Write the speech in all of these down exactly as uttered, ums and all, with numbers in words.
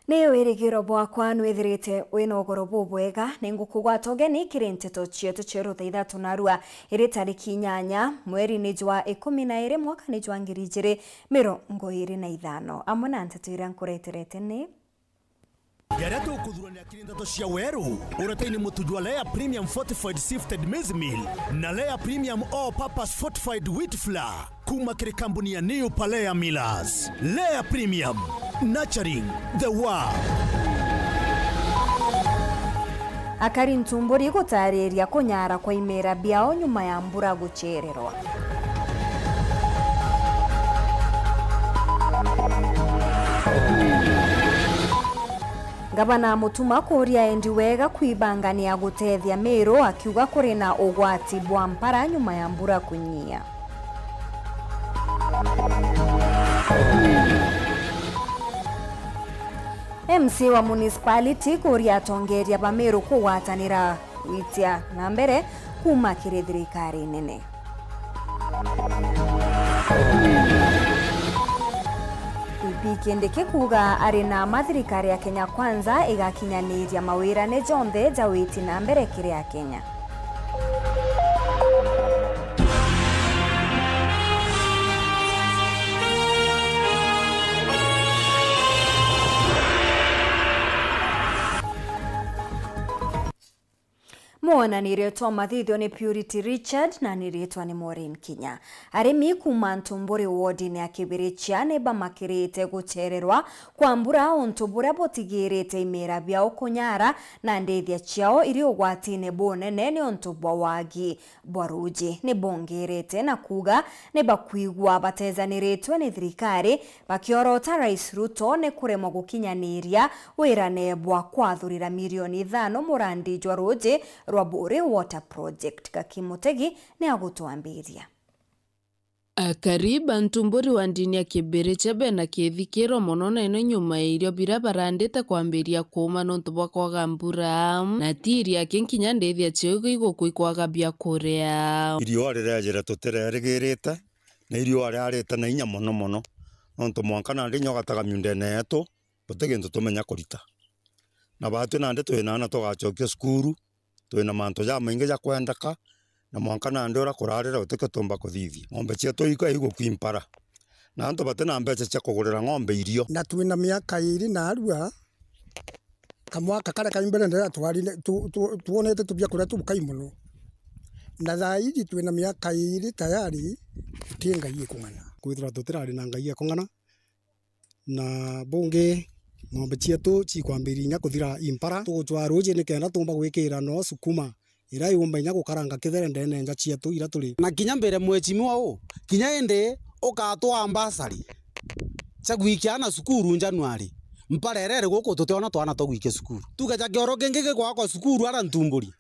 Ni wirigiro bwakwa nwithirite wina ugoro bubwega. Ningukugwata ugeni kiri nteto cietu cia rutha ithatu narua iri tariki inyanya mweri ni jwa ikumi na iri mwaka ni jwa ngiri ijiri mirongo iri na ithano, amwe na nteto iria nkureterete ni. Jaria tukuthurania kiri nteto cia weru, uretaini mutu jwa Lea Premium Fortified Sifted Maize Meal na Lea Premium All Purpose Fortified Wheat Flour. Kuma kiri kambuni ya New Palea Millers. Lea Premium, nurturing the world. Akari Ntumburi gutariria kunyara kwa imera biao nyuma ya mbura gucererwa. Ngavana Mutuma kuria endi wega kwibangania gutethia Miru, akiuga kuri na ugwati bwa mpara nyuma ya mbura kunyia. M C A wa municipality kuria atongeria ba Miru kugwatanira gwitia na mbere kuma kiri thirikari nene. P P Kindiki kuuga ari na ma thirikari ya Kenya Kwanza igakinyaniria mawirane jonthe ja witi na mbere kiri Akenya. Mwonanirie twa mathithio ni Purity Richard na ni ritwa ni Maureen Kinya. Arimi kuma Ntumburi wodini ya Kibirichia ni bamakirite gucererwa kwa mbura, untu buria butigirite imera biao kunyara na ndithia ciao iri ugwatine bunene ni untu bwa wagi bwa ruuji. Ni bongerete na kuuga ni bakwigua batezaniritwe ni thirikari, bakiorota Rais Ruto ni kuremwa gukinyaniria wirane bwa kwathurira mirioni ithano murandi jwa ruuji rwa Buri Water Project. Gaki Mutegi ni agutwambiria. Akari ba Ntumburi wa ndini ya Kibirichia bena kithikiro mono na ino nyuma ya irio biria barandite kwambiria kuuma nontu bwa kwaga mbura, na ti irio aki nkinya ndithia ciao igukua ikwaga bia kuria. Iriua rirejire tutirerigirite, na iriua riarite na inya mono mono, nontu mwanka nandi inya ugataga miundene yetu, guti gintu tumenya kurita. Na batwi nandi twina aana tugacokia cukuru, twina mantu jamaingi ja kwendeka, na mwanka nandi uria kurarira gutikio tumba kuthithia. Ng'ombe cietu iko igukua impara, na antu batina mbeca cia kugurira ng'ombe irio. Na twina miaka iiri narua, kamwaka karia kai mbere ndira twari-, tu-, tu-, twonete tubia kuria tubukai mono. Na thaa iji twina miaka iiri tayari, tuti ngai ikung'ana. Kwithirwa tutirari na ngai ikung'ana, na bungi, ng'ombe cietu cikwambiria inya kuthira impara. Tugucwaa ruuji nikenda tuumba gwikira no sukuma iria iumba inya gukaranga kithere ndene nja cietu iria turi. Na kinya mbire mheshimiwa uu, kinya indi ukatwaa mbasari cia gwikia aana cukuru Januari, mpara irere guku tutiona twana twa gwikia cukuru. Tuge ja kioro kingi gigwakwa cukuru ara Ntumburi.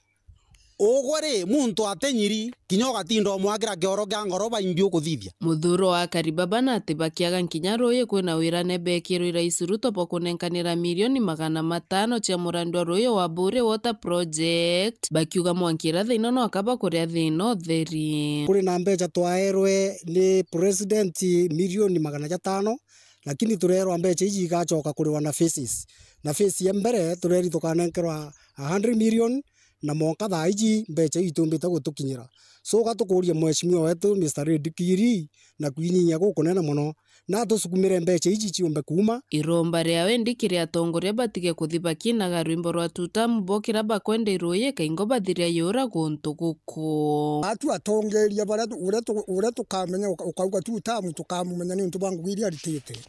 Ugwe ri, muntu ate nyiri, kinya ugatinda umwakira kioro kia ngoroba imbi ukuthithia? Muthuro wa Karibaba na ati bakiaga nkinya ruuji kwina wirane bekirwe Rais Ruto bwa kunenkanira milioni magana matano cia murandi wa ruuji wa Buri Water Project, bakiuga mwanki iria thina no akaba kuria thina utheri. Kuri na mbeca twaerwe ni president milioni magana jatano, lakini turerwa mbeca iji igacoka kuriwa na phases. Na phase ya mbere tureri tukanenkerwa a hundred million, na mwanka thaa iji mbeca ii itumbite gutukinyira. So, gatukuria mheshimiwa wetu Mister Red Kiri na kwinyia gukunene mono, na atusukumire mbeca iji ciumbe kuuma. Iromba riawe ndi kiri atongoria batige kuthi bakinaga rwimbo rwa tutamu bo kira bakwenda iruuji kaingo bathiria yura guntu guku. Atu atongeria baria tu-, uria tu-, uria tukamenya uka-, ukauga tutamu tukamumenya niuntu bwa ngugi iria aritite.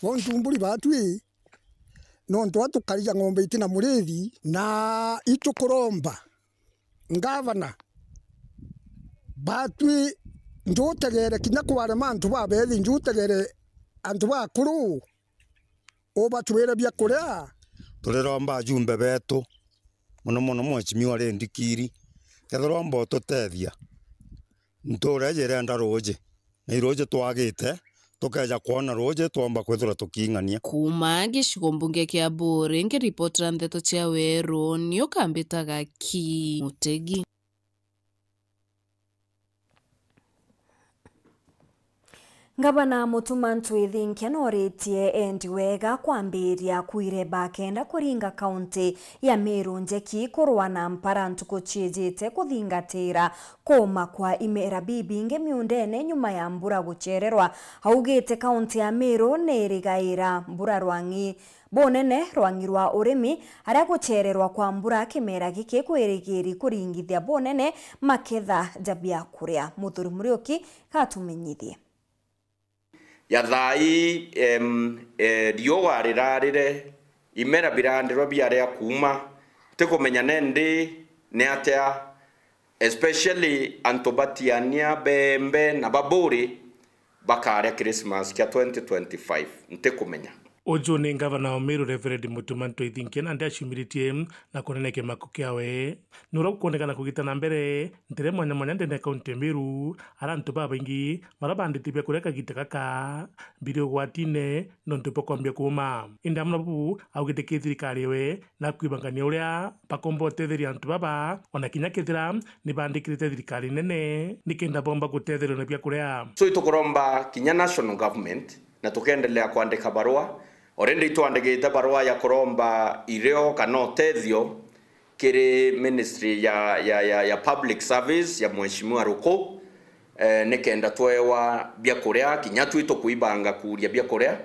Bo Ntumburi batwi, nontu atukarija ng'ombe itina murithi, na itukuromba ngavana, batwi njutegere kinya kwarema antu babethi, njutegere antu bakuru, ubatwire bia kuria. Turiromba ajumbe betu, mono mono mheshimiwa Red Kiri, kethirwa mba ututethia, ntuura iji irenda ruuji. Na iruuji twagite, tukeja kwona ruuji, twomba kwithirwa tuking'ania. Kuuma gicigo mbunge kia Buri, nkiripotera ndeto cia weru, ni ukambitaga Ki Mutegi. Ngavana Mutuma M'Ethingia nooritie endi wega kwambiria kuireba kenda kuringa kaunti ya Meru njeki kurwa na mpara ntuku ciijite kuthingatira kuuma kwa imera bibingi miundene nyuma ya mbura gucererwa. Augite kaunti ya Meru niirigaira mbura rwang'i bunene, rwang'i rwa urimi, aria gucererwa kwa mbura kimera giki kwirigiri kuringithia bunene maketha ja biakuria. Muthuri Muriuki gatumenyithie. Ya thaa ii, em, eh, riua rirarire, imera birandirwa biaria kuuma, ntikumenya nendi ni atia, especially antu batiania beembe na baburi bakaria Christmas kia twenty twenty-five, ntikumenya. Uju ni ngavana wa Meru, Reverend Mutuma M'Ethingia, nandi aciumiritie na kunene kimako kiawe. Ni uria gukwonekana kugita na mbere ntere mwanya mwanya ndene ya kaunti ya Meru, ara antu babaingi baria bandite biakuria kagita gaka biri ugwatine nontu bwa kwambia kuuma. Indi amwe na bubu augite ki thirikari iwe na kwibangania uria bakomba utetheria antu baba, ona kinya kethira ni bandikirite thirikari nene nikenda bomba gutetheria na biakuria. So itukuromba kinya national government na tukendelea kwandika barua. Already itwandikite barua ya kuromba irio kana utethio kiri ministry ya, ya, ya, ya public service ya Mheshimiwa Ruku, eh, nikenda twewa biakuria, kinya twi tukwibanga kuuria biakuria,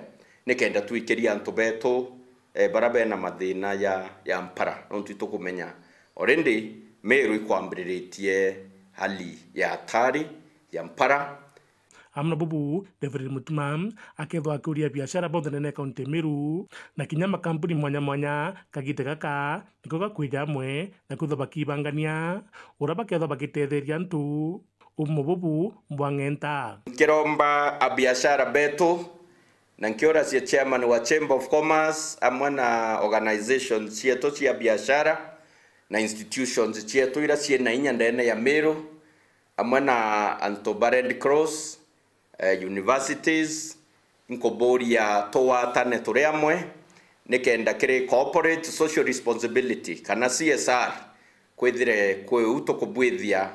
nikenda twikiria antu betu, eh, baria bena mathina ya, ya mpara, nontu itukumenya already Meru ikwambiriritie hali ya hatari ya mpara. Amwe na bubu, Reverend Mutuma akethwa akiuria biashara bonthe ndene ya kaunti ya Meru, na kinya makampuni mwanya mwanya kagita gaka niko gakwija amwe na kwithwa bakibangania uria bakethwa bagitetheria antu umo bubu bwa ng'enta. Nkiromba abiashara betu na nkiuracia chairman wa Chamber of Commerce amwe na organizations cietu cia biashara na institutions cietu iria ciina inya ndene ya Meru, amwe na antu ba Red Cross, eh, universities, nkuburia tugwatane turi amwe nikenda kiri corporate social responsibility kana C S R kwithire kwi u tukubwithia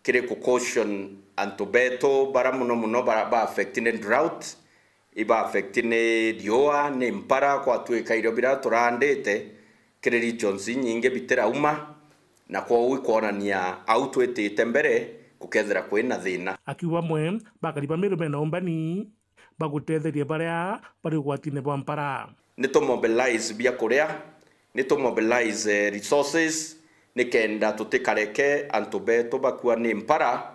kiri ku caution antu betu bara muno muno bara ba affect ni drought, iba affect ni riua, ni mpara, kwatuika irio biria turandite kiri regions inyingi bitirauma, na kwou ikwonania au twitite mbere gukethira kwina thina. Akiuga amwe bakari ba Meru bena umbani bagutetheria baria bari ugwatine bwa mpara. Ni tu mobilize biakuria, ni tu mobilize, eh, resources, nikenda tutikareke antu betu bakua ni mpara,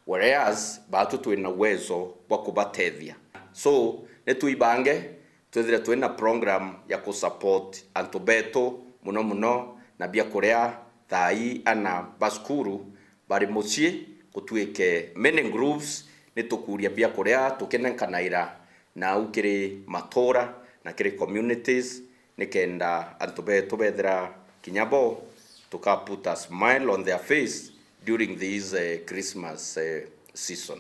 whereas baatu twina uwezo bwa kubatethia. So, ni twibange, twithire twina program ya ku support antu betu, muno muno na biakuria. Thaa ii ana ba cukuru bari mucii, gutuike many groups, ni tukuuria biakuria tukinenkanaira nau kiri matura na kiri communities, nikenda antu betu bethira kinya bo tuka put a smile on their face during this, eh, Christmas, eh, season.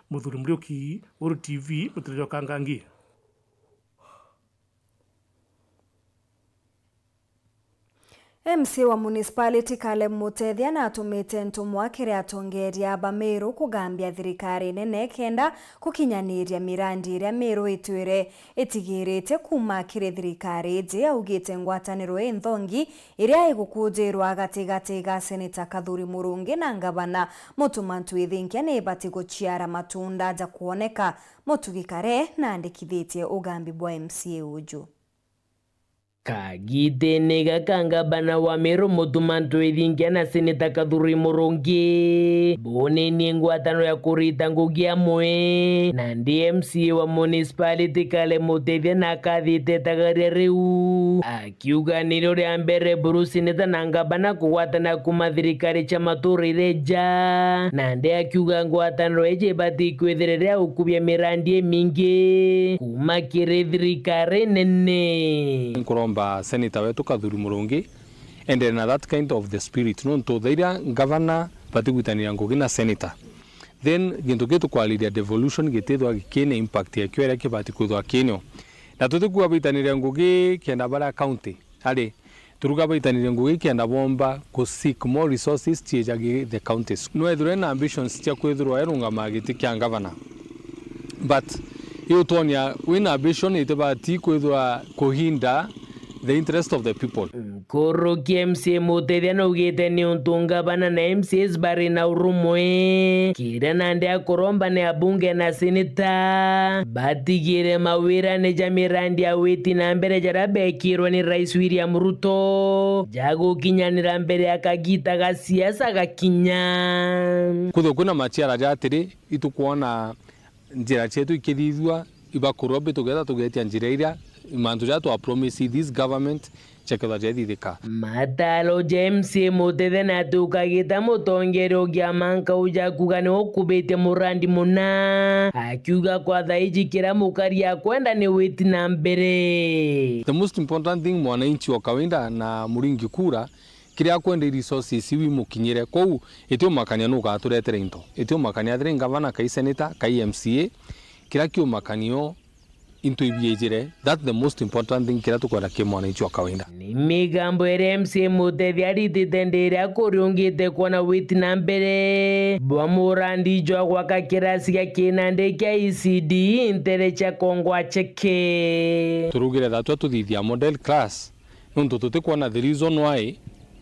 Muthuri Muriuki, Uru T V, Mutiriri wa Kangangi. M C A wa municipality Caleb Mutethia natumite ntumwa kiri atongeria ba Meru kugambia thirikari nene kenda gukinyaniria mirandi iria Meru itwire itigirite kuuma kiri thirikari iji. Augite ngwataniro inthongi iria igukujirwa gatigati ga Seneta Kathuri Murungi na Ngavana Mutuma M'Ethingia ni ibati guciara matunda ja kwoneka. Mutugi Kare naandikithitie ugambi bwa M C A uju. Kagitene gaka ngavana wa Meru Mutuma M'Ethingia na Seneta Kathuri Murungi bonenie ngwataniro ya kurita ngugi amwe, nandi M C A wa municipality Caleb Mutethia na akathite itagaria riu, akiuga nirio ria mbere buru seneta na ngavana kugwatana kuma thirikari cia matura iria ija, nandi akiuga ngwataniro iji ibati kwithira iria ukubia mirandi imingi kuma kiri thirikari nene. Nkuromba seneta wetu Kathuri Murungi endere na that kind of the spirit, nontu thairia ngavana batigwitanira ngugi na seneta, then gintu kiu tukwariria devolution gitithwa kina impact yakio iria kibati kwithwa kinio. Na tutikuga baitaniria ngugi kenda baria county ari, turuga baitaniria ngugi kenda bomba ku seek more resources ciejagi the counties. Nwethirwe na ambitions cia kwithirwa erungamaa giti kia ngavana, but Utonya wina vision itibati kwithwa kuhinda the interest of the people. Nkuruki M C A Mutethia naugite niuntu ngavana na M C As bari na urumwe, kiria nandi akuromba ni abunge na seneta batigire mawirane ja mirandi ya witi na mbere jaria bekirwe ni Rais William Ruto ja gukinyanira mbere ya kagita ga siasa gakinya. Kwithirwa kwina maciara ja atiri, itukwona njira cietu ikithithua, ibakurwa bi tugetha tugetia njira iria mantu ja twa promise this government chekethwa jethithika. Mataro ja M C A Mutethia na tukagita mutongeria ugia mankau ja kuga ni ukubitie murandi muna, akiuga kwa thaiji kiria mukari akwenda ni witi na mbere. The most important thing mwananchi wa kawaida na muringi kura, kiria akwenda i resources iu imukinyire. Kwou itiumakania nugaturetera into. Itiumakania athire ngavana, kai senator, kai M C A. Kiria kiumakanio into ibiejire. That's the most important thing kiria tukwenda ki mwananchi wa kawaida. Ni migambo iria M C A Mutethia aritite ndi iria kuriungite kwona witi na mbere bwa murandi jwa gwaka kirasi gia kinandi kia E C D ntere cia Kongwa Cheke. Turugire thatwa tuthithia model class. Nontu tutikwona the reason why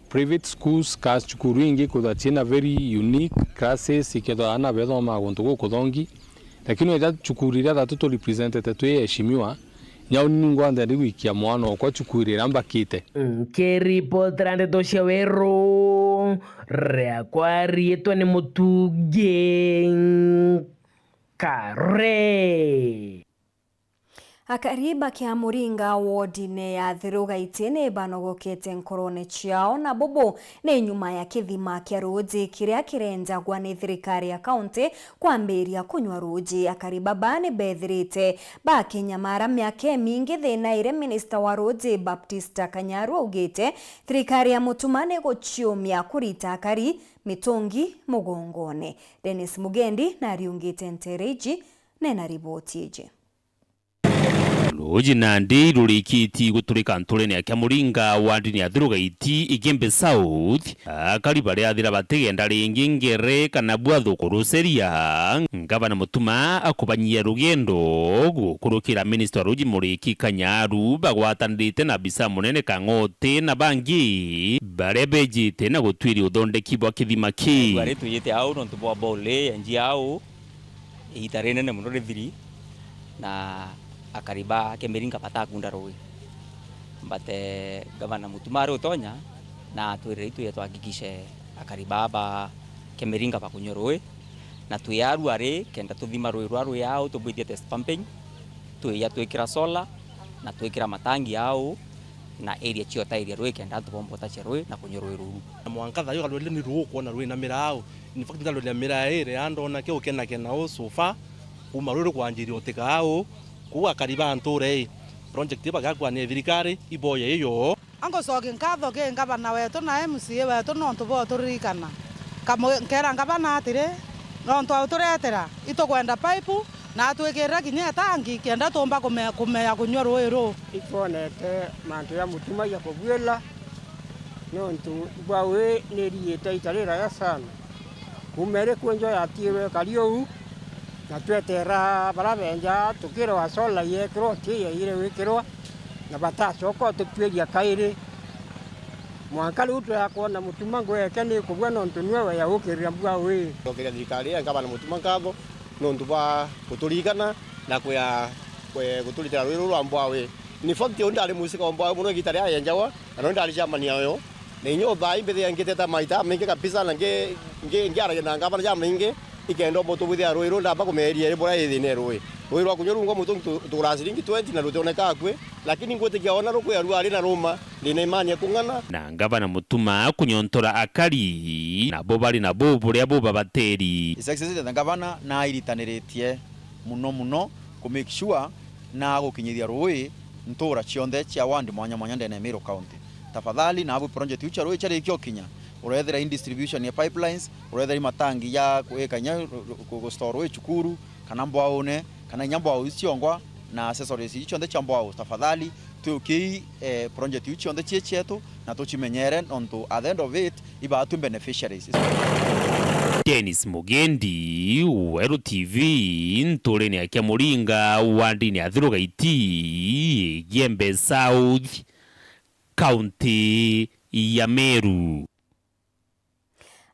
private schools ka cukuru ingi kwithwa ciina very unique classes, ikethwa aana bethomaa guntu gukuthongi, lakini weja cukuru iria thatu tu representete twi eheshimiwa, nyau ni ningwa nthendi gwikia mwana okwa cukuru iria mbakite. Nkiripotera ndeto cia Weru, riakwa riitwa ni Mutungi Kare. Akari ba Kiamuringa wodine ya Thirugaiti ni banogokete nkorone ciao, na bubu ni nyuma ya kithima kia ruuji kiria kirenjagwa ni thirikari ya kaunti kwambiria kunywa ruuji. Akari baba ni bethirite bakinyamara miaka imingi, thina iria minista wa ruuji Baptista Kanyaru augite thirikari ya Mutuma ni guciumia kurita akari mitungi mugongone. Dennis Mugendi nariungite ntere iji na ena riboti iji. Ruuji nandi rurikiti guturika nturene ya Kiamuringa wandini ya Thirugaiti, Igembe South, akari baria athira batigenda ringi ngere kana bwathu kuruceria. Ngavana Mutuma akubanyia rugendo gukurukira minista wa ruuji Muriki Kanyaru bagwatanirite na abisa munene Kang'oti na bangi baria bejite na gutwiria uthondeki bwa kithima ki. Bari twijite au nontu bwa bole ya nji au. Iita rinene mono rithiri, na akari ba Kemiringa batakunda ruui. But, eh, Gavana Mutuma ari utonya, na atwirire itwije twahakikishe akari baa ba Kemiringa bakunywa ruui, na twi arua ri, kenda tuthima ruui rwa rwi au, tubwithie test pumping, twija twikira solar, na twikira matangi au, na area cio ta area rwi, kenda antu bomba utacia rui na kunywa rui ruu. Na mwanka thayo kalwele ni ruu kwona rwi na mirau. In fact, ndalwele na mirau iri ya ndona ke ukenakena u so far, kuma rui rukwanjiria utika au, kuu akari ba nture i. Project ii bagakwa ni thirikari, iboye iyo. Angucokia nkatho ki ngavana wetu na M C A wetu nontu bwa uturirikana. Nkamu-, nkera ngavana atiri, nontu auturetera, itukwenda pipe, na atwikirire kinya itangi, kenda tuumba kume-, kumea kunywa ruui ruu. Itwonete mantu ja Mutuma ja kubuila, nontu bwa wi ni iriite ita riraya sana. Kuuma iri kwenjwa yatiirwe ikari uu, na tweteera baria benja tukirwa solar yeekirwa, ti yaire gwikirwa, na batacoka ututwiria kairi. Mwanka riu twea kwona Mutuma ngweke ni kubua nontu niwe weya gukirira mbua wi. Ncokeria thirikari ya ngavana Mutuma nkatho nontu bwa guturirikana na kwea, kwe-, guturitira rui ruu rwa mbwa wi. In fact, uu ndari musika wa mbwa wi mono igita ria yenjagwa, na nuu ndari chairman yayo. Na inya uthaai mbithiaga ngiteta maita maingi kabisa na ngi-, ngi-, ngiaragia na ngavana jamaingi, ikenda umutubwithia rui ruu ndamba kumeeria iri buria ithina rui. Rui rwa kunywa rungwa mutu ntu-, tugura ciringi twenty na rutioneka akui, lakini ngwitikia ona rukwia ruari na ruma, ndina imani ya kung'ana. Na ngavana Mutuma kunyontora akari, nabo bari na bu buria bubabateri. His Excellency the Governor nairitaniritie muno muno ku make sure na gukinyithia rui ntura cionthe cia ward mwanya mwanya ndene ya Meru County. Tafadhali, nabu project iu cia rui ciarikia ukinya, urethira in distribution ya pipelines, urethira i matangi ja gwika inya ru-, ru-, ku-, gustore rui cukuru, kana mbwaune, kana inya mbwau iu ciongwa, na accessories iu cionthe cia mbwau. Tafadhali, tukiei, eh, project iu cionthe cii cietu, na tucimenyere, nontu at the end of it, ibaatwi beneficiaries. Dennis Mugendi, Weru T V, nturene ya Kiamuringa, wandini ya Thiru Gaiti, Igembe South, kaunti ya Meru.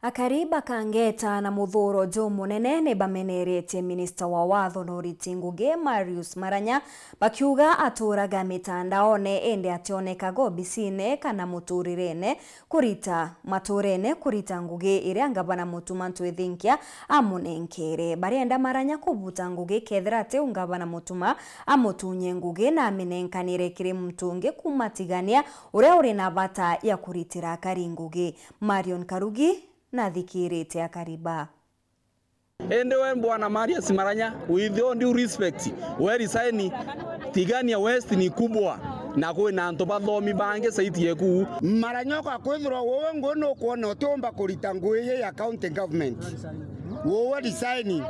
Akari ba Kangeta na Muthuro jumunene ni bameneretie minista wa watho na uriti ngugi Marius Maranya, bakiuga aturaga mitandaone indi ationekaga obisine kana muturirene kurita, maturene kurita ngugi iria ngavana Mutuma M'Ethingia amunenkere. Barienda Maranya kubuta ngugi kethira atiu ngavana Mutuma amutunye ngugi na aminenkanire kiri muntu ungi kuuma Tigania uria uri na bata ya kuritira akari ngugi. Marion Karugi nathikirite akari ba. Indi we Bwana Marius Maranya, with all due respect, we resign. Tigania West ni kubwa na kwina antu bathomi bangi saiti yeku. Maranya ugakwithirwa uwe ngugi nukwona utiumba kurita ngugi ii ya county government. Uwe resign.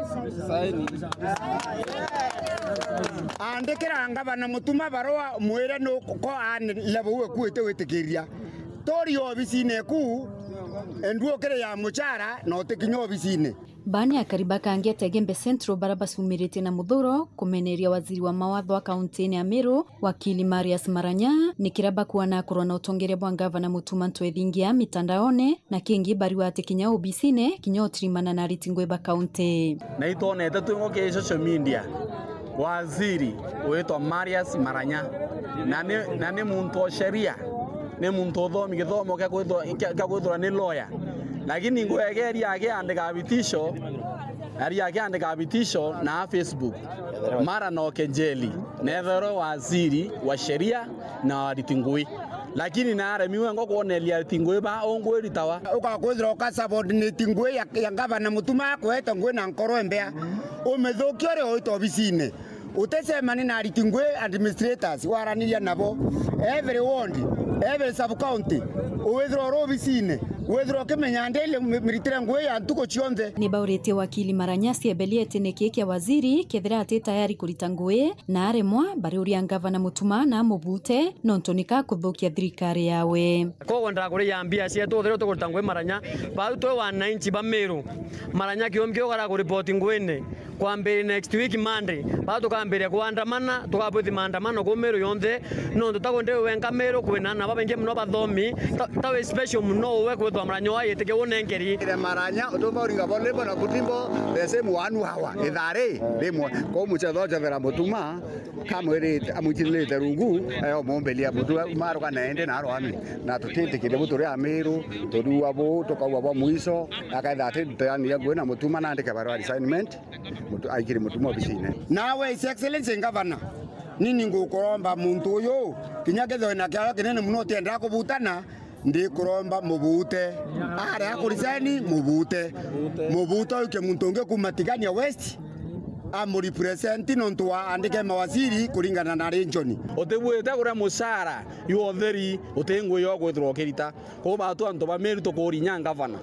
Andikira ngavana Mutuma barua, mwire nuko a level uwe kuite witikiria. Turi obisine eku, endu ukiri ya muchara na utikinya obisine. Bani akari ba Kangeta Igembe Central bara bacumiritie na Muthuro kumeneria waziri wa mawatho a kauntine ya Meru, wakili Marius Maranya, ni kiria bakuana akorwa na utongeria bwa ngavana Mutuma M'Ethingia mitandaone, na kingi bariwa ati kinya obisine, kinya utirimana na ariti ngugi ba kaunti. Na itwonete twi ngugi social media, waziri witwa Marius Maranya, na ni, na ni muntu o sheria, ni muntu uthomi githomo kia kwithwa-, kia, kia kwithirwa ni lawyer. Lakini ngugi yake aria akiandika bitisho, aria akiandika bitisho na Facebook, mara noke njeli, neetherwe waziri wa sheria na ariti ngugi. Lakini naaremiwe ngo kwoneria ariti ngugi ba ungwiritawa. Ugakwithira ukasubordinate ngugi ya, ya ngavana Mutuma akwete ngugi na nkoro imbea. Umithukia uri oita obisine. Utecemani na ariti ngugi, administrators, waraniria nabo. Every ward, every sub county, withirwa uri obisine, withirwa ukimenya ndili mi-, miritire ngugi ya ntuku cionthe. Ni bauritie wakili Maranya ciebeliete niki kia waziri kethira ati tayari kurita ngugi, na aremwa bariuria ngavana Mutuma na amubute nontu nika kuthukia thirikari yawe. Koguo ndakuriya mbia cietu, uthire tukuruta ngugi Maranya, bau twi wananchi ba Meru. Maranya kiumbi ugara kuripoti nguine. Kwambiria next week Monday, baa tukambiria kuandamana, tukabwithi maandamano kuu Meru yonthe, nontu takundi wi wenka Meru, kwina aana babaingi mono bathomi, ta, tawe special mono uwe kwithwa Maranya wa yitikia unenkeri. Ile Maranya, utumba uringa bo, limbo na kutimbo, the same one hour, ithaa ri rimwe. Kou mucetho ucethera Mutuma, kamwirite, amwitirite rungu, ayo mumbilia Mutuma, maruka na ende na arwami. Na tutitikiria bu turi Amiru, turiua bu, tukaua bwa mwiso, akaitha ati tuteania ngugi na Mutuma, naandike barua resignment. Mutu-, aikire Mutuma obisine. Nawe His Excellency Governor, nini ngukuromba muntu uyu, kinya kethirwa wina kiawa kinene mono utiendaa kubutana, ndikuromba mubute. Aria akurisaini, mubute. Mubute uke muntu ungi kuma Tigania West, amurepresent nontu wa andike mawaziri kuringana na region. Utibuite kuria mucara jwa utheri, uti ngugi yo kwithirwa ukirita. Kou batu antu ba Meru tukuria inya ngavana.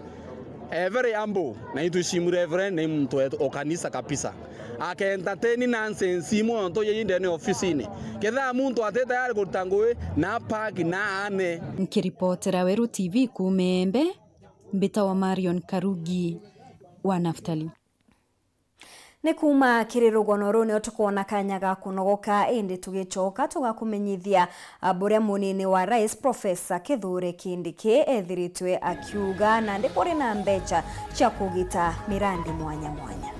E very humble, na itwicimu Reverend ni muntu wetu o kanisa kabisa. Ake entertain nonsense imwe onto yei ndene ofisini. Kethaa muntu ati tayari kuruta ngugi, na park na ane. Nkiripotera Weru T V kuuma Embe, mbitawa Marion Karugi wa Naftali. Ni kuuma kiri rugono ruu nio tukwona kanya ga kunogoka, indi tugicoka tugakumenyithia, a, buria munini wa rais Professor Kithure Kindiki ethiritwe akiuga, nandi kuri na mbecha cia kugita mirandi mwanya mwanya.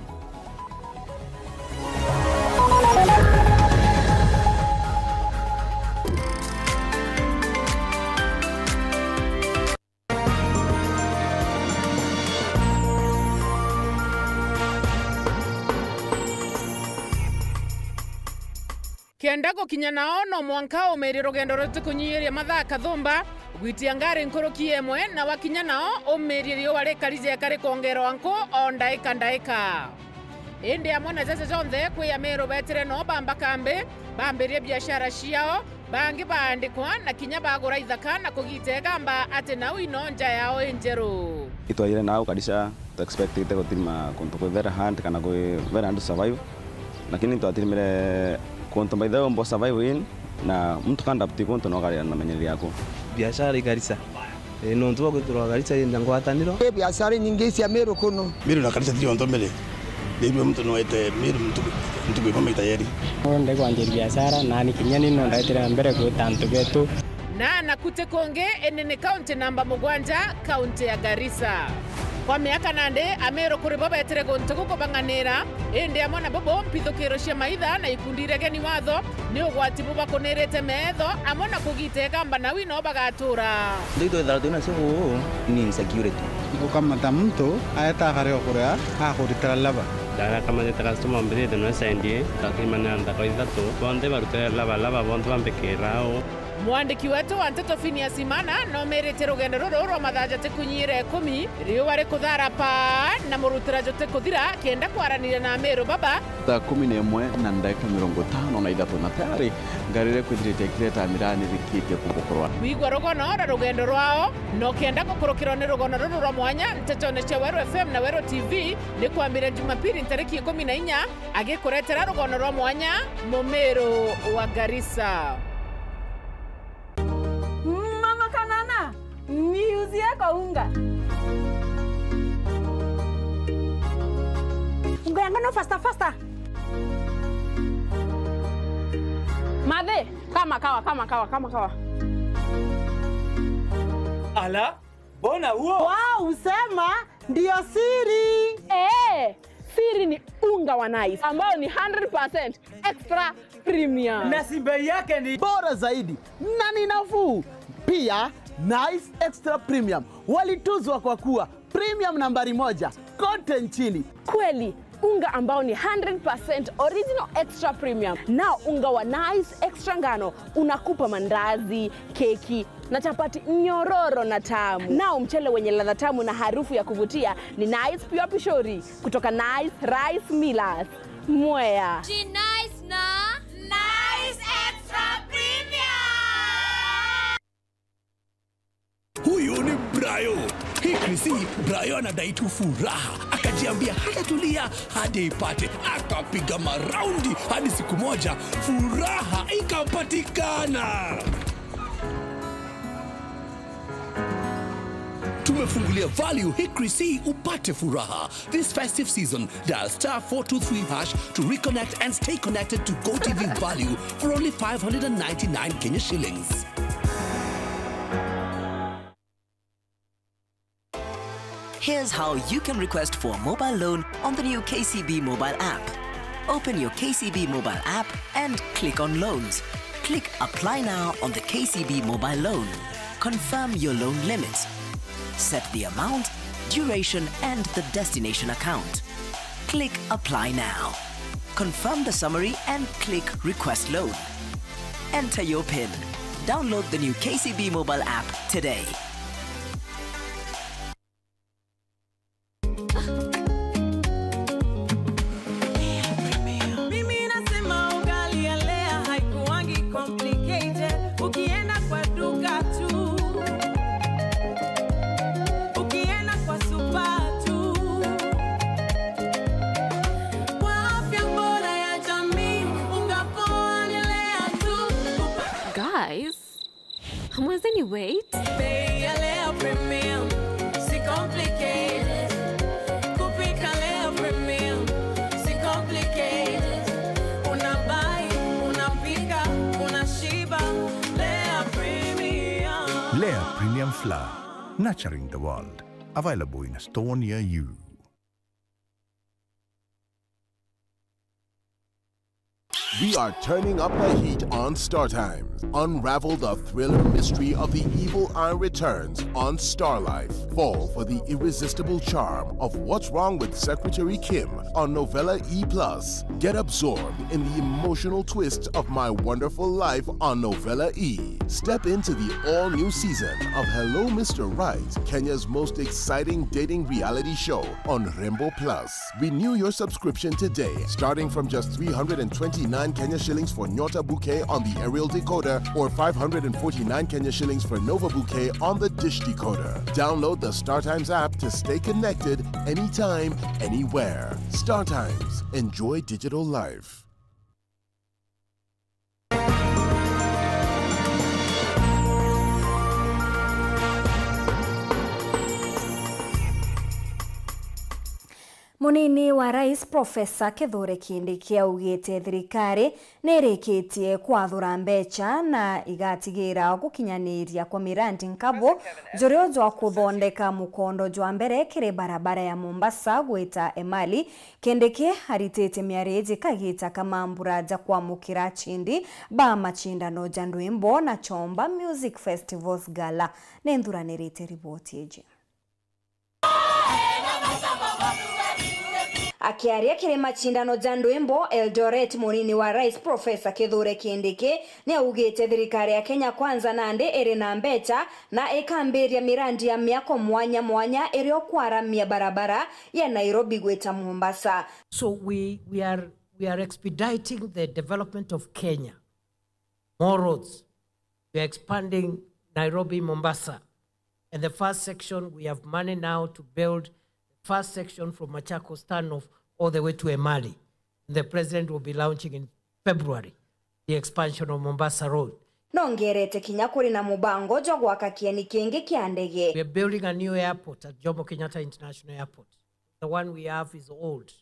Kenda gukinya nao, no mwanka umirie rugendo rutikunyiiria mathaa kathumba, gwitia ngari nkuruki imwe, na wakinya nao, umirie riua rikari jeka rikongerwa nku o ndaika ndaika. Indi amwe na jeje jonthe, kwi Amiru betire no bamba kambi, bambirie biashara ciao, bangi baandikwa na kinya bagura ithaka na kugita igamba ati nau ino nja yao injeru. Itwaire nau kabisa, tu expectite gutirima kuntu kwi very hard kana kwi very hard to survive, lakini twatirimire kuntu by the way umbo survive in, na muntu ka adapt kuntu no kari na menyereri yako. Biashara i Garissa. Ii, nontu bwa gwithirwa Garissa iri na ngwataniro. Kwi biashara inyingi cia Meru kuno. Meru na Garissa tiri onthe mbere. Nibio muntu nwete Meru ntuku, ntuku imwe maita yeri. Ndikwanjia biashara, nani kinya ni no ndaitire na mbere gwita antu betu. Na naku ti kungi, ini ni kaunti namba mugwanja, kaunti ya Garissa. Kwa miaka nandi, Ameru kuri bo betire guntu gukubang'anira, indi amwe nabo bo mpithukiro cia maitha na ikundi iria geni watho, ni ugwati bubakunirite meetho, amwe na kugita igamba nau ino bagatura. Nthito ithara twina cio uu ni insecurity. Gukamata muntu aeta akare o kuria akuritira laba. Ndarakamata customer mbithite no sendie, ndakimana nthaka ithatu, bonthe barutire laba, laba bonthe bambikira au. Mwandiki wetu wa nteto Phineas Imana nomirite rugendo ruru rwa mathaa jatikunyire ikumi, riua rikuthara paa na murutira jutikuthira, kenda kwaraniria na Ameru baba. Thaa kumi na imwe na ndagika mirongo itano na ithatu na tayari ngari iria ikwithirite ikireta miraa nirikitie kubukurwa. Kwigua rugono rwa rugendo rwao, na ukenda gukurukirwa ni rugono ruru rwa mwanya ntetone cia Weru F M na Weru T V, ni kwambire Jumapili ntariki ikumi na inya, agikuretera rugono rwa mwanya Mumiru wa Garissa. Mama Kanana, niuzie kaunga. Unga ya ngano faster, faster. Mathe, kama kawa, kama kawa, kama kawa. Ala, mbona huo? Wow, usema ndio siri. Eh, siri ni unga wa Nice ambao ni hundred percent extra premium. Na si bei yake ni bora zaidi na ni nafuu. Pia, Nice Extra Premium walituzwa kwa kuwa premium nambari moja kote nchini. Kweli, unga ambao ni hundred percent original extra premium. Nao unga wa Nice Extra Ngano unakupa mandazi, keki, na chapati nyororo na tamu. Nao mchele wenye ladha tamu na harufu ya kuvutia ni Nice Pure Pishori kutoka Nice Rice Millers, Mwea. Ji Nice na Nice Extra Premium. Huyu ni Brayo. Hii Chrissy, Brayo anadai tu furaha. Akajiambia hatatulia hadi ipate. Akapiga maraundi hadi siku moja furaha ikapatikana. Tumefungulia value hii Chrissy upate furaha. This festive season, dial star four two three hash to reconnect and stay connected to GoTV value for only five hundred and ninety-nine Kenya shillings. Here's how you can request for a mobile loan on the new K C B mobile app. Open your K C B mobile app and click on Loans. Click Apply Now on the K C B mobile loan. Confirm your loan limit. Set the amount, duration, and the destination account. Click Apply Now. Confirm the summary and click Request Loan. Enter your pin. Download the new K C B mobile app today. Mimi nasema ugali ya Lea haikuwangi complicated. Ukienda kwa duka tu, ukienda kwa supa tu, kwa afya bora ya jamii, unga poa ni Lea tu. Guys, hamwezeni wait? Bei ya Lea Premium, si complicated. Kupika Lea Premium, si complicated. Unabai, unapika, unashiba. Lea Premium. Lea Premium Flour, nurturing the world. Available in a store near you. We are turning up the heat on Star Times. Unravel the thriller mystery of the evil eye returns on Star Life. Fall for the irresistible charm of What's Wrong with Secretary Kim on Novella E plus. Get absorbed in the emotional twist of My Wonderful Life on Novella E. Step into the all-new season of Hello Mister Right, Kenya's most exciting dating reality show on Rembo Plus. Renew your subscription today, starting from just three hundred and twenty-nine Kenya shillings for Nyota Bouquet on the aerial decoder or five hundred and forty-nine Kenya shillings for Nova Bouquet on the dish decoder. Download the StarTimes app to stay connected anytime, anywhere. StarTimes. Enjoy digital life. Munini wa Rais Professor Kithure Kindiki augite thirikari nirikitie kwathura mbecha na igatigira gukinyaniria kwa mirandi nkabu jurio jwa kuthondeka mukondo jwa mbere kiri barabara ya Mombasa gwita Emali. Kindiki aritite miario iji kagita ka mambura ja kwamukira acindi ba macindano ja ndwimbo na Chomba Music Festivals Gala. Ninthuranirite riboti iji. Akiaria kiri macindano ja ndwimbo Eldoret, munini wa Rais Professor Kithure Kindiki niaugite thirikari ya Kenya Kwanza nandi iri na mbecha na ikambiria mirandi ya miako mwanya mwanya irio kwaramia barabara ya Nairobi gwita Mombasa. So we, we are, we are expediting the development of Kenya. More roads. We are expanding Nairobi, Mombasa. And the first section, we have money now to build the first section from Machakos turnoff all the way to Emali. The president will be launching in February the expansion of Mombasa Road. Nongerete kinya kuri na mubango jwa gwaka kieni kingi kia ndege. We are building a new airport at Jomo Kenyatta International Airport. The one we have is old.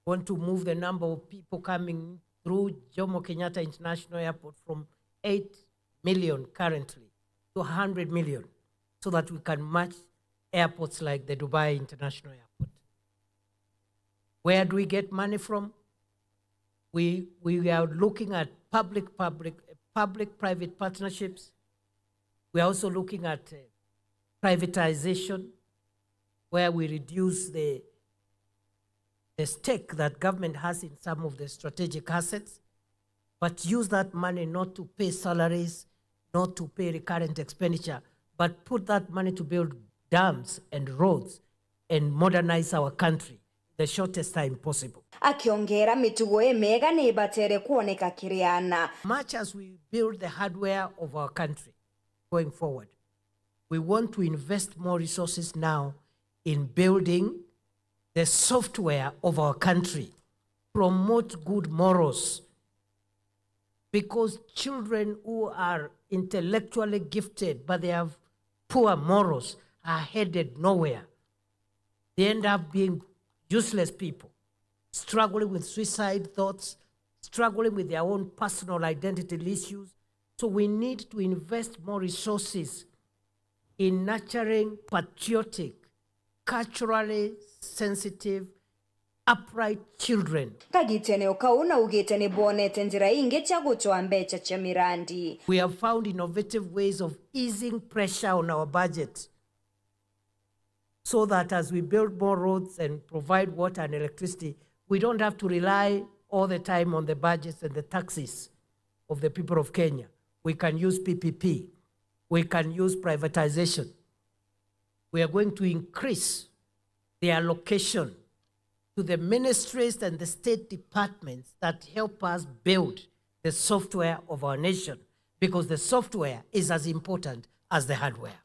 Want to move the number of people coming through Jomo Kenyatta International Airport from eight million currently to a hundred million, so that we can match airports like the Dubai International Airport. Where do we get money from? We, we are looking at public, public, public-private partnerships. We are also looking at, uh, privatization, where we reduce the, the stake that government has in some of the strategic assets, but use that money not to pay salaries, not to pay recurrent expenditure, but put that money to build dams and roads and modernize our country the shortest time possible. Akiongera, mitugo imiega ni ibatere kuoneka kiri ana. Much as we build the hardware of our country going forward, we want to invest more resources now in building the software of our country, promote good morals, because children who are intellectually gifted but they have poor morals are headed nowhere. They end up being useless people, struggling with suicide thoughts, struggling with their own personal identity issues. So we need to invest more resources in nurturing patriotic, culturally sensitive, upright children. Kagitene o kau naugite ni bwonete njira ingi cia gucwaa mbecha cia mirandi. We have found innovative ways of easing pressure on our budget, so that as we build more roads and provide water and electricity, we don't have to rely all the time on the budgets and the taxes of the people of Kenya. We can use P P P. We can use privatization. We are going to increase the allocation to the ministries and the state departments that help us build the software of our nation, because the software is as important as the hardware.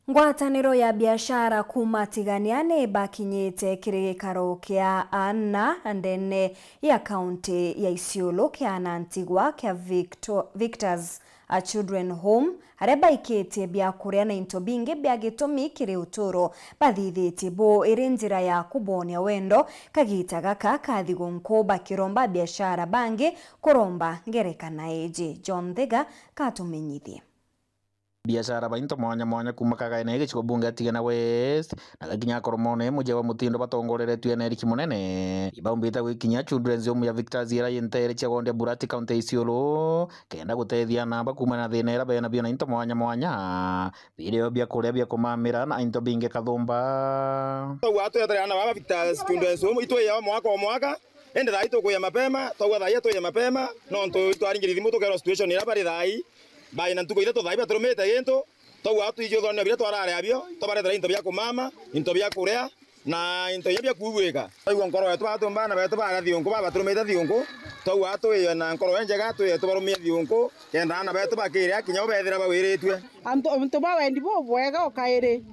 Ngwataniro ya biashara kuuma Tigania ni bakinyite kiri gikaro kia ana ndene ya kaunti ya Isiolo kia ana ntigwa kia Victo-, Victors a Children Home, aria baikitie biakuria na into bingi bia gitumi kiri uturo. Bathithitie bu iri njira ya kubonia wendo, kagita gaka ka thiguu nkuu bakiromba biashara bangi kuromba ngerekana iji. John Thiga katumenyithie. Biashara ba into mwanya mwanya kuuma Kagaene gicigo bunge ya Tigania West na gakinya Koromone muji wa Mutindo batongoreretue na Eric Munene, ibaumbite gwikinyia Children's Home ya Victors iria yi nteere cia Gondia Burati, kaunti ya Isiolo, kenda gutethia ana aba kuumana na thina iria bena bio na into mwanya mwanya, birio bia kuria, bia kumamira na into bingi kathumba. Twauga twetere ana baba Victors Children's Home itwiyao mwaka o mwaka, indi thaa ii tukuya mapema, twauga thaa ii tuye mapema, nontu itwaringire thimu tukerwa situation iria bari thaa ii, bai na ntuku ithatu thaa ii batirumite gintu, twauga twiji uthonio biria twarare abio, twabaretera into bia kumama, into bia kuria, na into iria bia kuuguika. Twaigua nkoro yetu, batumba ana betu baria thiunku, baba baturumite thiunku, twauga twiye na nkoro injega, twiye tubarumie thiunku, kenda ana betu bakiria kinya u bethira bawiritue. Antu, antu ba wendi bubwega o kairi,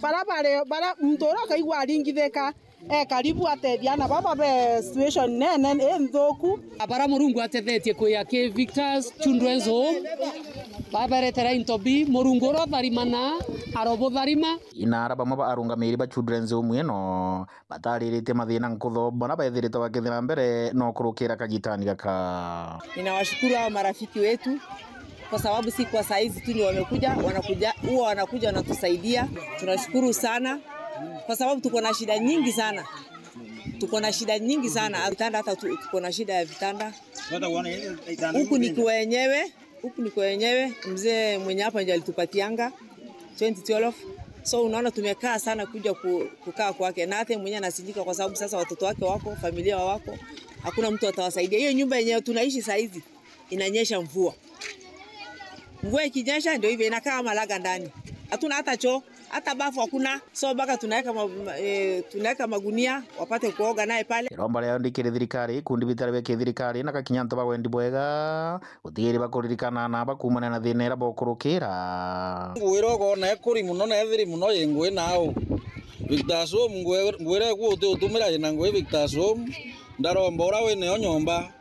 bara bari, bara muntu uria ukaigua aringithika, e karibu atethia ana baba be situation nene inthuku. Bara Murungu atethetie kuya ki Victors Children's Home, Baberetera into bi, Murungu uria utharimana, arobutharima. Ina ara bamwe ba arungamiri ba Children's Home ino batariritie mathina nkutho, bona bethirite bakithira mbere no kurukira kagitani gaka. Ninawashukuru hawa marafiki wetu kwa sababu si kwa saa hizi tu ndio wamekuja, wanakuja, huwa wanakuja wanatusaidia. Tunashukuru sana kwa sababu tuko na shida nyingi sana. Tuko na shida nyingi sana. Vitanda hata tu-, tuko na shida ya vitanda. Huku ni kwenyewe, huku ni kwenyewe. Mzee mwenye hapa ndio alitupatianga twenty twelve. So unaona tumekaa sana kuja ku-, kukaa kwake. Na hata yeye mwenyewe anasindika kwa sababu sasa watoto wake wako, familia wako. Hakuna mtu atawasaidia. Hiyo nyumba yenyewe tunaishi saa hizi inanyesha mvua. Mvua ikinyesha ndio hivyo inakaa kama laga ndani. Hatuna hata choo, hata bafu hakuna. So mpaka tunaweka ma-, ma-, eh, tunaweka magunia wapate kuoga naye pale. Iromba riao ndi kiri thirikari, ikundi bitari bia kithirikari na gakinya antu ba wendi bwega, gutigiri bakuririkana na bakuumana na thina iria bokurukira. Ngwira ukoona ikuri mono na ithiri mono yi ngui nau. Victor's Home, ngwi-, ngwira iku uti utumira ina ngui Victor's Home. Ndaromba uria winayo nyomba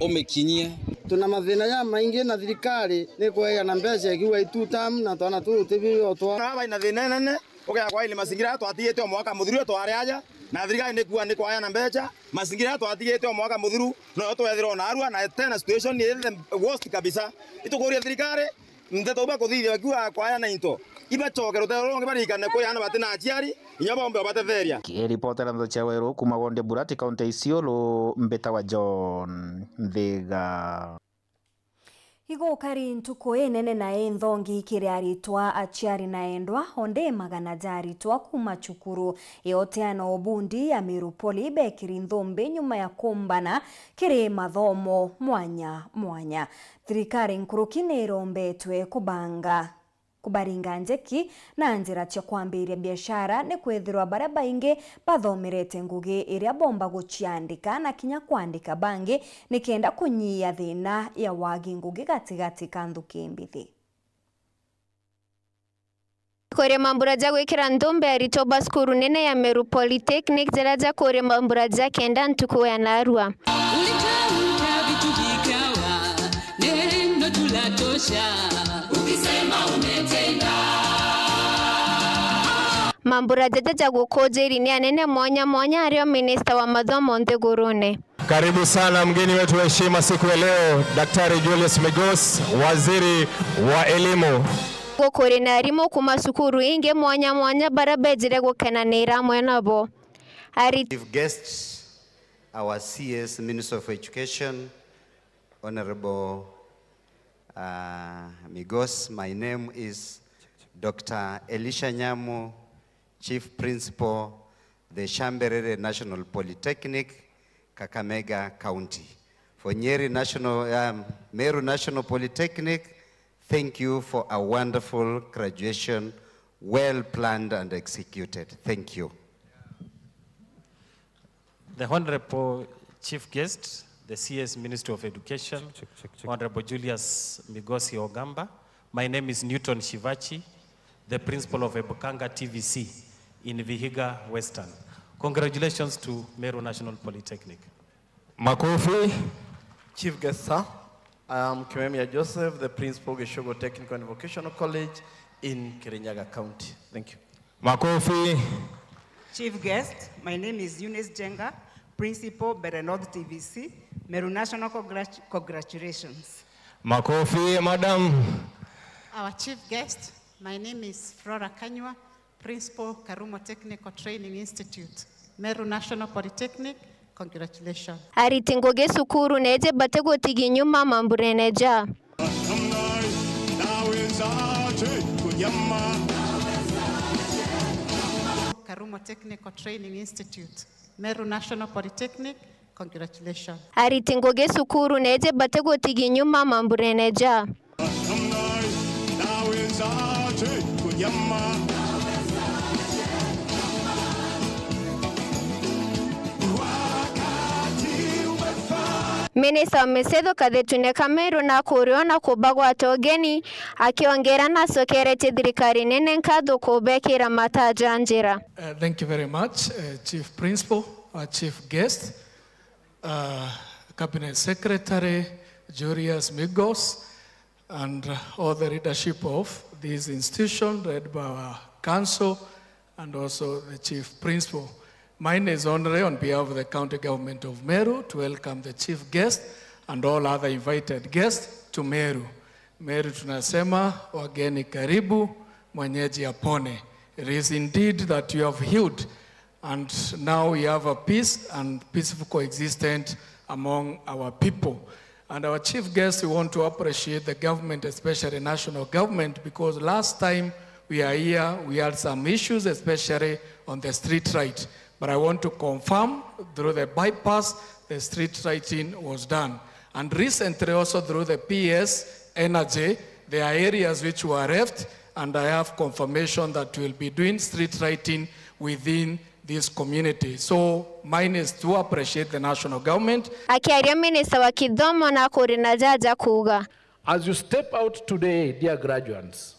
umikinyie. Tuna mathina jamaingi na thirikari ni kweja na mbeca ikiuga i two term na twana tuu tibigotwa. Na baina thina inene, ukea kwa ile mazingira twatigite o mwaka muthiru twari aja, na thirikari ni kuuga ni kwaya na mbeca, mazingira twatigite o mwaka muthiru, no twethirwa narua, na tena situation ni the worst kabisa. Itukuria thirikari, nteto bakuthithia bakiuga kwaya na into, ibacoke rutero rungi barikane kwi ana batina aciari, inya bombe babatetheria. Kiripotera Nthiocha Weru kuuma Gondia Burati, kaunti ya Isiolo, mbita wa John Nthiga. Igukari ntuku inene na inthongi kiri aritwa, aciari na endwa, o ndi magana ja aritwa kuuma cukuru ya uteana ubundi ya Meru Poly bekiri nthumbi nyuma ya kumbana kiri mathomo mwanya mwanya. Thirikari nkuruki ni irombetwe kubanga, kubaringa njeki na njira cia kwambiria biashara, ni kwithirwa baria baingi bathomerete ngugi iria bomba guciandika na kinya kwandika bangi, nikenda kunyia thina ya wagi ngugi gatigati ka nthuki mbithi. Kuri mambura ja gwikira nthumbi aritwa ba cukuru nene ya Meru Polytechnic, jaria jakuri mambura ja kenda ntuku ya narua. Ulitafuta vitu vikawa, neno tu la tosha, ukisema umetenda. Mambura jaja ja gukujiri ni anene mwanya mwanya ario minista wa mathomo nthigurune. Karibu sana mgeni wetu wa heshima siku ya leo, Daktari Julius Migos, waziri wa elimu. Gukuri na arimu kuma cukuru ingi mwanya mwanya baria bejire gukenanira amwe nabo. Ari- Chief guests, our C S, Minister of Education, Honorable, uh, Migos. My name is Doctor Elisha Nyamu, Chief Principal, the Shamberere National Polytechnic, Kakamega County. For Nyeri National, um, Meru National Polytechnic, thank you for a wonderful graduation, well planned and executed. Thank you. The Honorable Chief Guest, the C S Ministry of Education, Honorable Julius Migosi Ogamba. My name is Newton Shivachi, the principal of Ebukanga T V C in Vihiga Western. Congratulations to Meru National Polytechnic. Makofi. Chief guest, sir. I am Kimemia Joseph, the principal, Gishogo Technical and Vocational College in Kirinyaga County. Thank you. Makofi. Chief guest, my name is Eunice Jenga, principal, Mbeere North T V C, Meru National. Congrat-, congratulations. Makofi, madam. Our chief guest, my name is Flora Kanywa, Principal, Karumo Technical Training Institute, Meru National Polytechnic. Congratulations. Ariti ngugi cukuru neje bati gutigi nyuma mamburene ja. Karumo Technical Training Institute, Meru National Polytechnic. Congratulations. Ariti ngugi cukuru neje bati gutigi nyuma mamburene ja. Minista wa Misetho Kathitune Kameru na kurio na kubagwata ugeni, akiongera na acokeretie thirikari nene nkatho kubekira mataja njira. Uh, thank you very much, uh, Chief Principal, our Chief Guest, uh, Cabinet Secretary Julius Migos, and all the leadership of this institution, led by our council and also the chief principal. Mine is only on behalf of the county government of Meru to welcome the chief guest and all other invited guests to Meru. Meru tunasema, wageni karibu, mwenyeji apone. It is indeed that you have healed, and now we have a peace and peaceful coexistence among our people. And our chief guest, we want to appreciate the government, especially national government, because last time we are here, we had some issues, especially on the street right. But I want to confirm, through the bypass, the street lighting was done. And recently also through the P S Energy, there are areas which were left, and I have confirmation that we'll be doing street lighting within this community. So mine is to appreciate the national government. Akiaria, minista wa kithomo na kuri na jaja kuuga, as you step out today, dear graduates,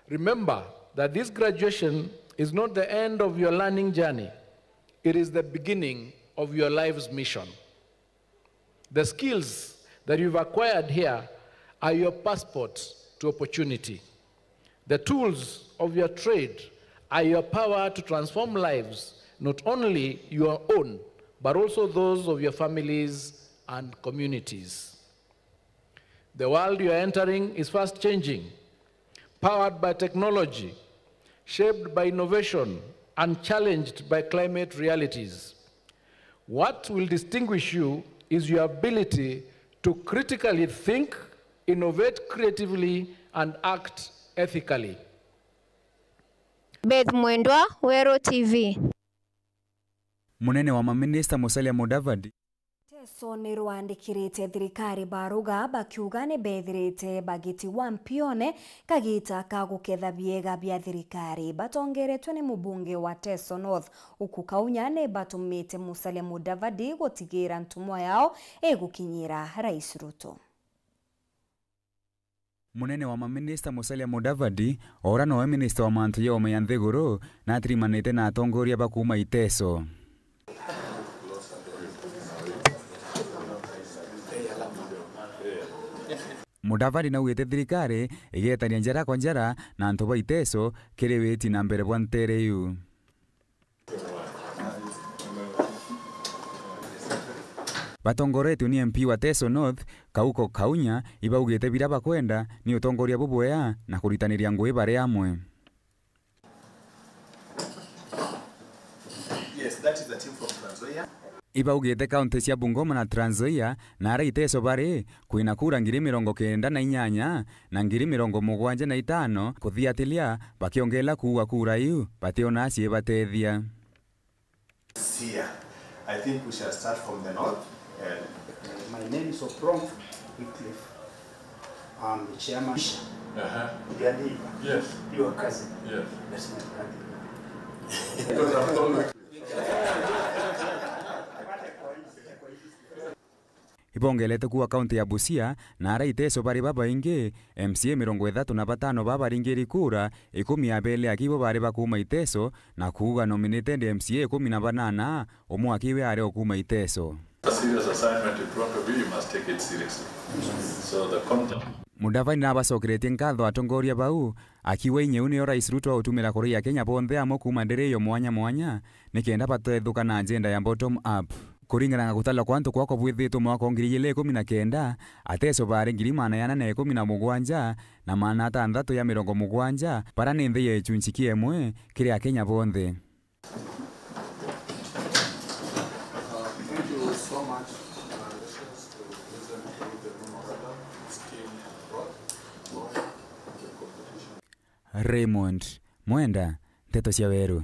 remember that this graduation is not the end of your learning journey. It is the beginning of your life's mission. The skills that you've acquired here are your passport to opportunity. The tools of your trade are your power to transform lives, not only your own, but also those of your families and communities. The world you are entering is fast changing, powered by technology, shaped by innovation, and challenged by climate realities. What will distinguish you is your ability to critically think, innovate creatively, and act ethically. Beth Mwendwa, Weru T V. Munene wa maminista Musalia Mudavadi. Teso ni rwandikirite thirikari baruga bakiuga ni bethirite bagitigwa mpione kagita ka guketha biega bia thirikari. Batongeretwe ni mubunge wa Teso North, Uku Kaunya, ni batumite Musalia Mudavadi gutigira ntumwa yao igukinyira Rais Ruto. Munene wa maminista Musalia Mudavadi, o ura nowe minista wa mantu ja ume ya nthiguru, natirimanite na atongoria ba kuuma Iteso. Mudavadi naugite thirikari igetania njara kwa njara na antu ba Iteso kiri witi na mbere bwa ntere iu. Batongoretue ni M P wa Teso North, Kauko Kaunya, ibaugite bira bakwenda ni utongoria bubwea na kuritaniria ngui bari amwe. Yes, that is the team from Trans Nzoia. Ibaugite kaunti cia Bungoma na Trans Nzoia na aria Iteso bari, kwina kura ngiri mirongo kenda na inyanya na ngiri mirongo mugwanja na itano kuthiatiria, bakiongeela kuuga kura iu bationa ciibatethia. Sia. I think we shall start from the north. And my name is Oprong Wycliffe. I'm the chairman. Uh-huh. Your neighbor. Yes. Your cousin. Yes. That's my brother. Because I'm always Ibongelete kuuga kaunti ya Busia na aria Iteso bari babaingi, M C A mirongo ithatu na batano babaringiri kura, ikumi na beli aki bo bari ba kuuma Iteso, na kuuga nominated M C A ikumi na banana, umwe aki we ari o kuuma Iteso. A serious assignment in front of you, you must take it seriously. So the content Mudavadi nabacokeretie nkatho atongoria bau, akiuga inya iu niyo Rais Ruto autumira kuria Akenya bonthe amwe kuuma ndirio mwanya mwanya, nikenda batethuka na agenda ya bottom up. Kuringana na gutalwa kwa antu kwakwa bwithitwe mwaka wa ngiri igiri ikumi na kenda, Ateso bari ngiri magana jana na ikumi na mugwanja na magana atantatu ya mirongo mugwanja, bara ni nthi ya gicunci kia imwe kiri Akenya bonthe. Raymond Mwenda, Nteto cia Weru.